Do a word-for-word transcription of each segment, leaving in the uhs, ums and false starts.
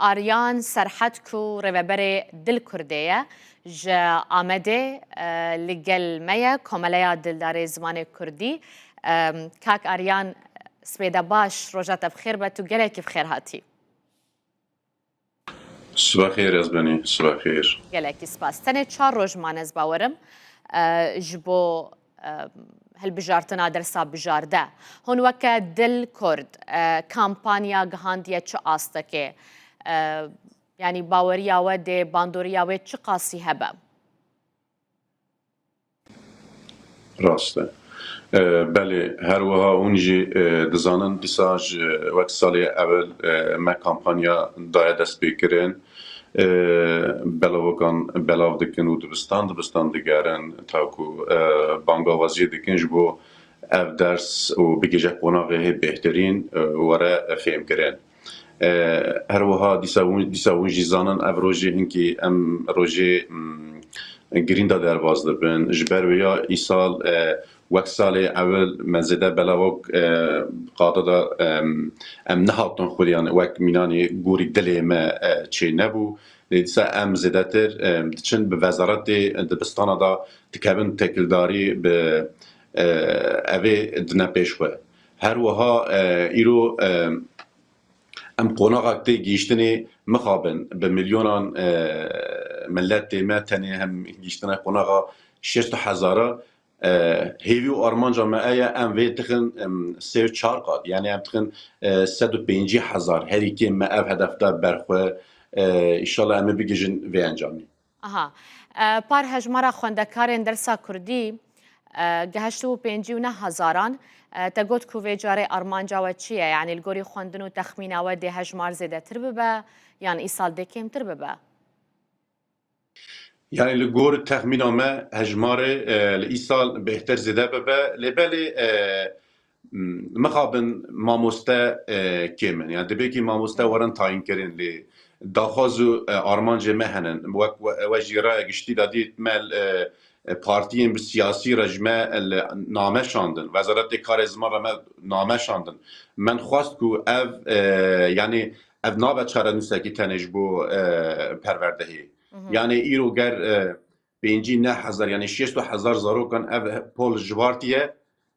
Aryan Serhed ku rêveberê Dil Kurdê ye, ji Amedê, e, li gel me ye, Komeleya Dildarê Zimanê Kurdî. E, Kak Aryan, spêde baş, roja te bi xêr be, tu gelekî bi xêr hatî. Sibe xêr, ez benî, sibe xêr. Gelekî spas. Tenê çar roj mane, ez bawerim, e, ji bo, e, hilbijartina dersa bijarde. Hûn weke Dil Kurd, e, kampanya gihandiye çi astekê? E, yanî baweriya we dê, bandoriya wê çi qasî hebe? Rast e. E, belê, her wiha hûn jî, e, dizanin, dîsa ji wek salê ewil, e, me kampanya daye destpêkirin. E, belavokan belav dikin û dibistan dibistan digerin, ta ku, e, bangavaziyê dikin ji bo ev ders û bigihîje qonaxê bêhtirîn, e, were fêmkirin. E, her wiha dîsa hûn, dîsa hûn jî zanin ev rojê hinkî em rojê, mm, girîn de derbas dibin. Ji ber wêya îsal, e, wek salê ewil me zêde belavok, e, qada de, em, em nehatin xwediyan wek mînanê gorî dilê me, e, çê nebû. Lê dîsa em zêdetir, e, diçin bi wezaretê dibistana de dikevin têkildarî bi, e, evê dine pêş xwe. Her wiha, e, îro, e, Em qonaxek tê gihîştinê mixabin, bi milyonan, e, miletê me tenê hem gihîştine qonaxa şêst hezara, e, hêvî û armanca me eye em vê tixin, em, sê û çar qat, yanî em tixin, e, sed û pêncî hezar, herî kêm me ev hedef da ber xwe, e, înşallah em ê bigihîjin vê encamê. Aha. E, par hejmara xwendekarên dersa kurdî, e, gihiştibû pêncî û neh hezaran. E, te got ku vê carê armanca we çi ye? Yanî li gorî xwendin û texmîna we dê hejmar zêdetir bibe yan îsal dê kêmtir bibe? Yanî li gor texmîna me hejmarê, e, li îsal bêhtir zêde bibe. Lê belê, e, M-, mixabin mamoste, e, kêm in. Yani dibê kî mamoste werin tayînkirin lê daxwaz û, e, armancê me henin. Wek we, we jî raya giştî de dît me, e, e, partiyên bi siyasî re ji me, e, li name şandin. Wezaretê Karê Ziman re me name şandin. Men xwest ku ev, e, yani ev nabe çarenûsekî tenê ji bo, e, perwerdehê. Mhm. Yani îro ger, e, pêncî neh hezar, yani şêst hezar zarokan ev pol jivartiye.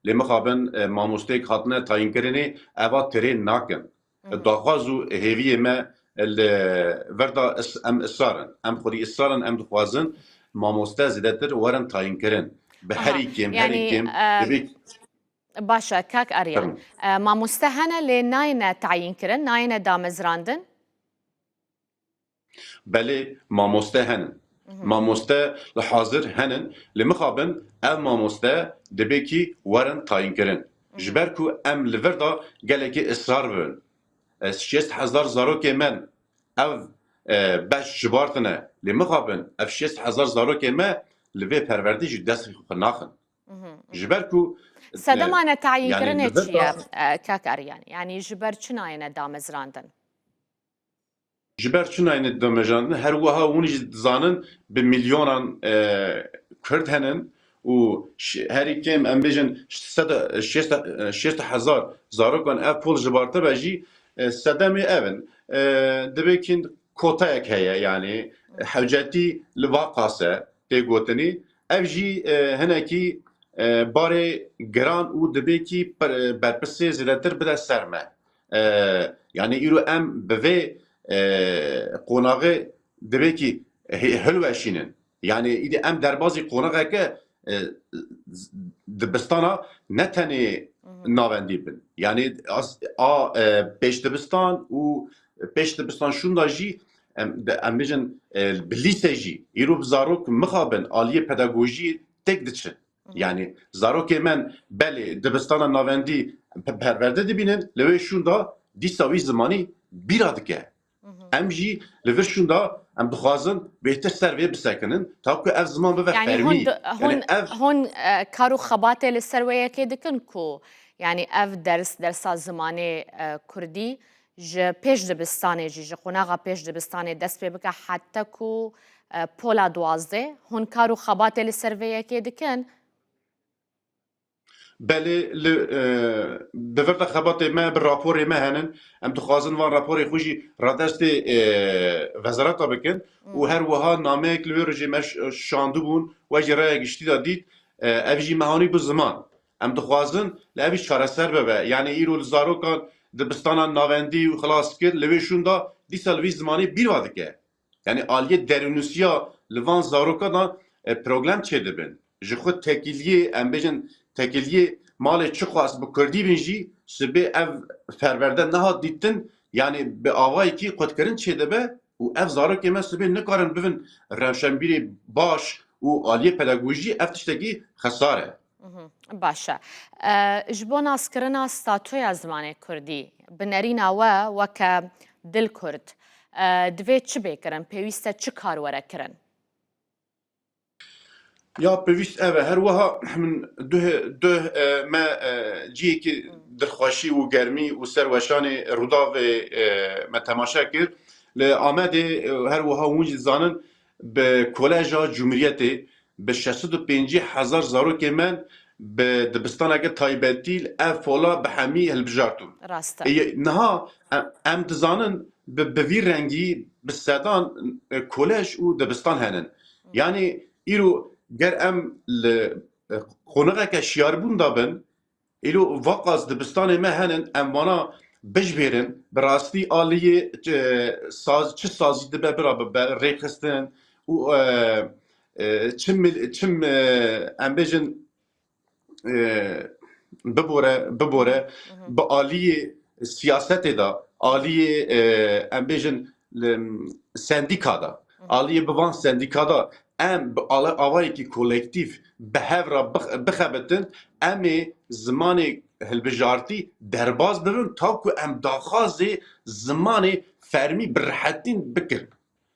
Lê mixabin, e, mamosteyek hatine tayînkirinê, eva tirê nakin. Hı hı. Daxwaz û hêviyê me li vir de is-, em israr in. Em xwedî israr in, em dixwazin mamoste zêdetir werin tayînkirin. Bi Aha, herî kêm, herî yani, kêm, e, divê Baş e, kak Aryan. Fermo. E, mamoste hene lê nayêne tayînkirin, nayêne damezrandin? Belê, mamoste henin. Mhm. Mamoste li hazir henin. Li mixabin ev mamoste dibê kî werin tayînkirin. Mhm. Ji ber ku em li vir de gelekî israr bibin. Ez şêst hezar zarokê me ev, e, beş jibartine. Lê mixabin ev şêst hezar zarokê me li vê perwerdê jî dest xwe naxin. Mhm, mhm. Ji ber ku, Sedema e, netayînkirinê yani li vir çi ye, de e, kak Aryan? Yani ji ber çi nayêne damezrandin? Ji ber çi nayne damezrandin? Her wiha hûn jî dizanin bi milyonan, e, Kurd henin û ş-, herî kêm em bêjin sed, şêst, şêst hezar zarokan ev pol jibartibe jî, e, sedemê ev in. E, dibê kîn kotayek heye, yani hewcetî li va qas e tê gotinî. Ev jî, e, hinekî, e, barê giran û dibê kî per-, berpirsê zêdetir bide ser me. E, yani îro em bi vê, e, qonaxê dibê kî hi-, hilweşînin. Yani îdî em derbazî qonaxeke, e, z-, dibistana ne tenê Mhm. navendî bin. Yani as-, a, e, pêşdibistan û pêşdibistan şûnda jî em, de, em bêjin, e, bi lîse jî îro bi zarok mixabin aliyê pedagojiyê têk diçin. Mhm. Yani zarokê me belê dibistana navendî pe-, perwerde dibînin, li wê şûnda dîsa wî zimanî bîra dike. Mhm. Em jî li vir şûnda em dixwazin bêhtir ser vê bisekinin, ta ku ev ziman bibe Yani fermî. hûn di-, Yani hûn, ev hûn, e, kar û xebatê li ser wê yekê dikin ku, yani ev ders, dersa zimanê, e, kurdî ji pêş dibistanê jî, ji qonaxa pêş dibistanê dest pê bike heta ku, e, pola duwazdeh, hûn kar û xebatê li ser vê yekê dikin? Belê li, e, bi vir de xebatê me, bi raporê me henin. Em dixwazin van raporê xwe jî radestê, e, wezareta bikin û her wiha nameyek li wê rojê me ş-, şandibûn, we jî raya giştî de dît, e, ev jî mehanî bû ziman. Em dixwazin li ev jî çareser bibe. Yanî îro li zarokan dibistanan navendî û xilas kir, li wê şûnda dîsa li vî zimanê bîr ve dike. Yanî aliyê derûnûsiya li van zarokan de, e, problem çêdibin. Ji xwe tekiliyê, em bêjin tekiliyê malê çiqas bi kurdî bin jî sibê ev perwerde nehat dîtin, yanî bi avayekî qutkirin çêdibe û ev zarokê me sibê nikarin bibin rewşenbîrê baş û aliyê pedagojî ev tiştekî xesar e. Mhm, baş e. E, ji bo naskirina statuya zimanê kurdî, bi nerîna we weke dil kurd, e, divê çi bê kirin? Pêwîst e çi kar were kirin? Ya pêwîst ev e. Her wiha min duh, duh, e, me, e, cihekî dilxweşî û germî û serweşanê Rûdawê, e, me temaşe kir. Li Amedê, e, her wiha hûn jî dizanin, bi Koleja Cumhuriyetê bi şeş sed û pêncî hezar zarokê me bi dibistaneke taybetî li ev pola bi hemî hilbijartûn. Rast e. Ê, niha em, em dizanin bi, bi vî rengî bi sedan, e, kolej û dibistan henin. Yanî îro ger em li, e, qonaxeke şiyarbûn de bin, îro vaqas dibistanê me henin, em vana bijbêrin, bi rastî aliyê, e, saz, çi sazî dibe bira bibe, rêxistin û, e, e, çi mil-, çi, e, em bêjin, e, bibore, bibore, Mhm. bi aliyê siyasetê de, aliyê, e, em bêjin, li sendîka de, Mhm. aliyê bi van sendîka de em bi ala-, avayekî kolektîf bi hev re bix-, bixebitin, em ê zimanê hilbijartî derbas bibin, ta ku em daxwazê zimanê fermî bi rehetîn bikin.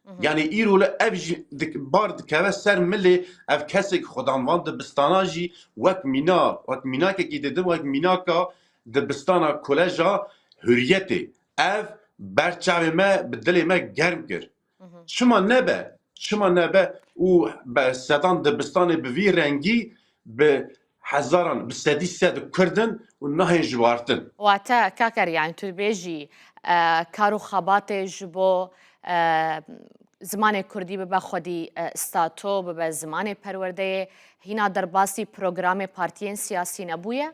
Mhm. Yanî îro li ev jî dik-, bar dikeve ser milê ev kesek xwedan van dibistana jî wek mîna, wek mînakekî didin, wek mînaka dibistana koleja Hurriyetê. Ev ber çavê me, bi dilê me germ kir. Mhm. Çima nebe? Çima nebe? Û be sedan dibistanê bi vî rengî bi hezaran, bi sedî sed Kurd in û nahên jiwartin. Wate, Kaker, yanî tu dibêjî, e, kar û xebatê ji bo, e, zimanê Kurdî bibe xwedî, e, stato, bibe zimanê perwerdeyê, hîna derbasî programê partiyên siyasî nebûye?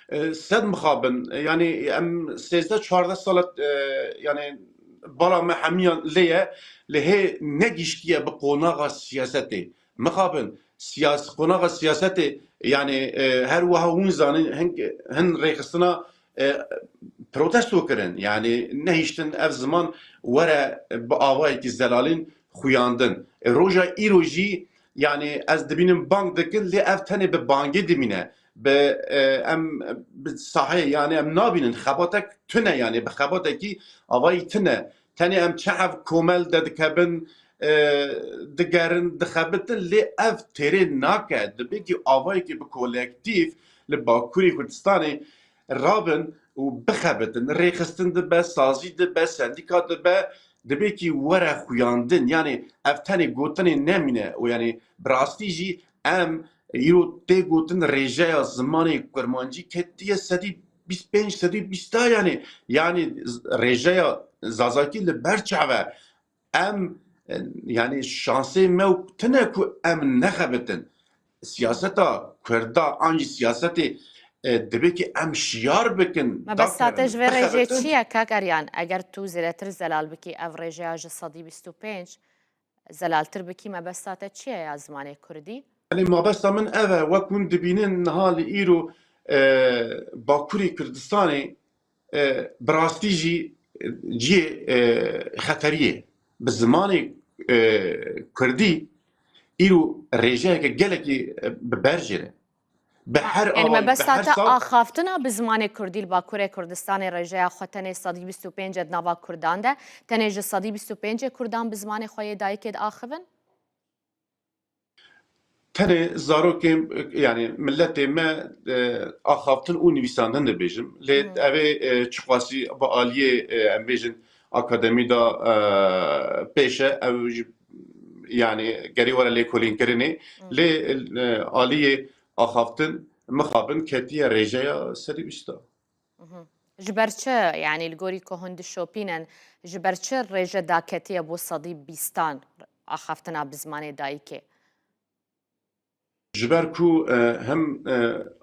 E, sed mixabin, yanî em sêzdeh çardeh sal e, yanî bala me hemiyan lê ye, lê hê negiştiye bi qonaxa siyasetê. Mixabin, siyas-, qonaxa siyasetê, yanî, e, her wiha hûn zanin, hin, hin rêxistina, e, protesto kirin. Yanî nehiştin ev ziman were bi avayekî zelalîn xuyandin. E, roja îro jî, yanî ez dibînim bang dikin, lê ev tenê bi bangê dimîne. Bi, e, em bi sahê, yanî em nabînin, xebatek tune, yanî bi xebatekî avayî tune. Tenê em çi ev komel de dikevin, e, digerin, dixebitin, lê ev têrê nake. Dibê kî avayekî bi kolektîf li Bakurê Kurdistanê rabin û bixebitin. Rêxistin dibe, sazî dibe, sendîka dibe, dibê kî were xuyandin. Yanî ev tenê gotinê nemîne û yanî bi rastî jî em îro tê gotin rêjeya zimanê kurmancî ketiye sedî bîst pênc, sedî bîst, yanî, yanî rêjeya zazakî li ber çav e. Em, e, yanî şansê me û tune ku em nexebitin. Siyaseta Kurda an jî siyasetê, e, divê ki em şiyar bikin, Mebesta te dakevin, ji vê rêjê bixebitin. Çi ye, kak Eryan? Eger tu zêdetir zelal bikî, ev rêjeya ji sedî bîst û pênc zelaltir bikî, mebesta te çi ye ya zimanê kurdî? Yanî mabesta min ev e, wek hûn dibînin niha li îro, e, Bakurê Kurdistanê, e, bi rastî jî, e, cihê, e, xeteriyê. Bi zimanê, e, kurdî îro rêjeyeke gelekî, e, bi ber jê re. Bi her Yanî awayî, bi mebesta her te sal axaftina bi zimanê kurdî li Bakurê Kurdistanê rêjeya xwe tenê sedî bîst û pênc e di nava kurdan de, tenê ji sedî bîst û pêncê kurdan bi zimanê xwe yê dayikê diaxivin? Tenê zarokên, yanî miletê me, e, axaftin û nivîsandin dibêjim. Lê Hmm. ev ê, e, çiqasî bi aliyê, e, em bêjin akademî de, e, pêş e, ew jî, yanî gerî were lêkolînkirinê. Hmm. Lê, e, aliyê axaftin mixabin ketiye rêjeya sedî bîsta. Mhm. Ji ber çi, yanî li gorî ku hûn dişopînin, ji ber çi rêje daketiye bo sedî bîstan axaftina bi zimanê dayikê? Ji ber ku e, hem e,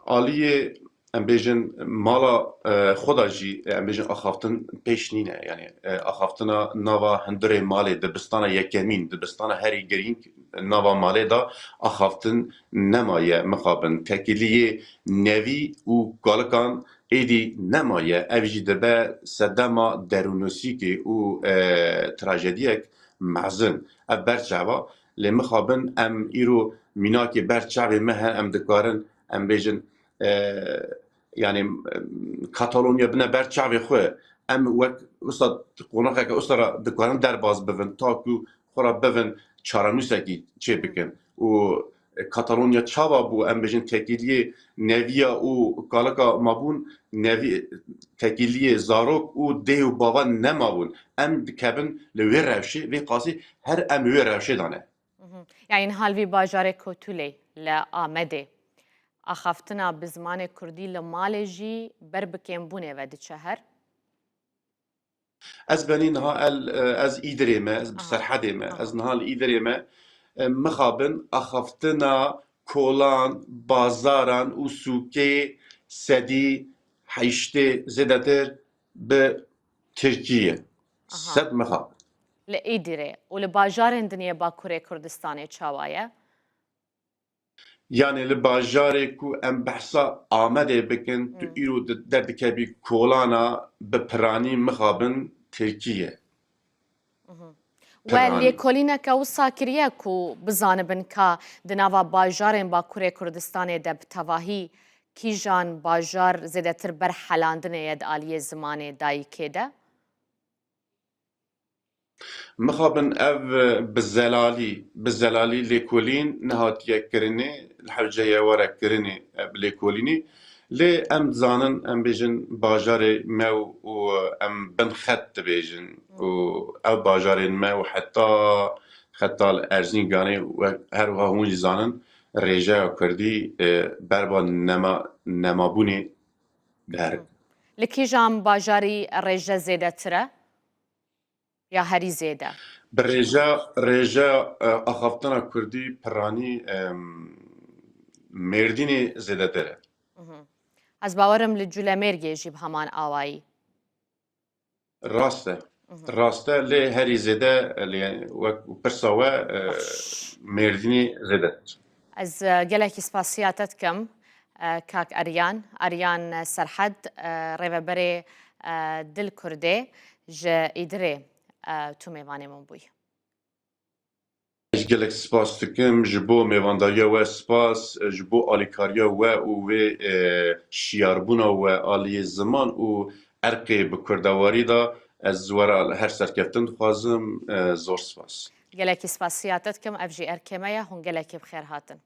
aliyê, em bêjin, mala e, xwe de jî, e, em bêjin, axaftin pêş nîne. Yani e, axaftina nava hundirê malê, dibistana yekemîn, dibistana herî girîng nava malê de axaftin nemaye mixabin. Tekîliyê nevî û kalikan êdî nemaye. Ev jî dibe sedema derûnusîkê û e, trajediyek mezin. Ev ber çava. Lê mixabin em îro mînakê ber çavê me hene, em dikarin, em bêjin, e, yani, em, Katalonya bine ber çavê xwe. Em wek usta, qonaxeke usta re dikarin derbas bibin, ta ku xwe re bibin çarenûsekî çê bikin. Û Katalonya çawa bû, em bêjin, tekîliyê neviya û kalika mabûn, nevî, tekîliyê zarok û dê û bava nemabûn. Em dikevin li wê rewşê, vê qasî her em wê rewşê de ne. Mhm. Yani niha li vî bajarê ku tu lê, li Amedê, axaftina bi zimanê kurdî li malê jî ber bi kêmbûnê ve diçe her? Ez benî niha el, e, ez Îdirê me, ez bi Serhedê me, ez niha li Îdirê me, e, mixabin axaftina kolan, bazaran û sûkê sedî heştê zêdetir bi Tirkî ye. Aha. Sed mixabin. Li Îdirê û li bajarên din yê Bakurê Kurdistanê çawa ye? Yani li bajarê ku em behsa Amedê bikin, tu îro di-, derdikevî kolana bi piranî mixabin Tirkî ye. We lêkolîneke wisa kiriye ku bizanibin ka di nava bajarên Bakurê Kurdistanê de bi tevahî kîjan bajar zêdetir ber helandinê ye di aliyê zimanê dayikê de? Mixabin ev bi zelalî, bi zelalî lêkolîn nehatiye kirinê, li hewce ye were kirinê, e, bi lêkolînê. Lê em dizanin, em bêjin bajarê me û, û em bin xet dibêjin û ev bajarên me û heta xeta li Erzînganê we her wiha hûn jî zanin rêjeya kurdî, e, berba nema, nemabûnê diherin. Li kîjan bajarî rêje zêdetir e? Ya herî zêde? Bi rêje, rêje, e, axaftina kurdî piranî, em, Mêrdînê zêdetir e. Mhm. Ez bawerim li Culemêrgê jî bi heman awayî. Rast e. Mhm. Rast e, lê herî zêde, lê wek pirsa we, e, Mêrdînê zêdetir. Ez, e, gelekî spasiya te dikim, e, kak Eryan, Eryan Serhed, e, rêveberê, e, Dil Kurdê ji Îdirê, e, tu mêvanê min bûyî. Ez gelek spas dikim ji bo mêvandariya we, spas, e, ji bo alîkariya we û wê, e, şiyarbûna we aliyê ziman û erkê bi kurdewarî de. Ez we re her serkeftin dixwazim, e, zor spas. Gelekî spasiya te dikim, ev jî erkê me ye, hûn gelekî bi xêr hatin.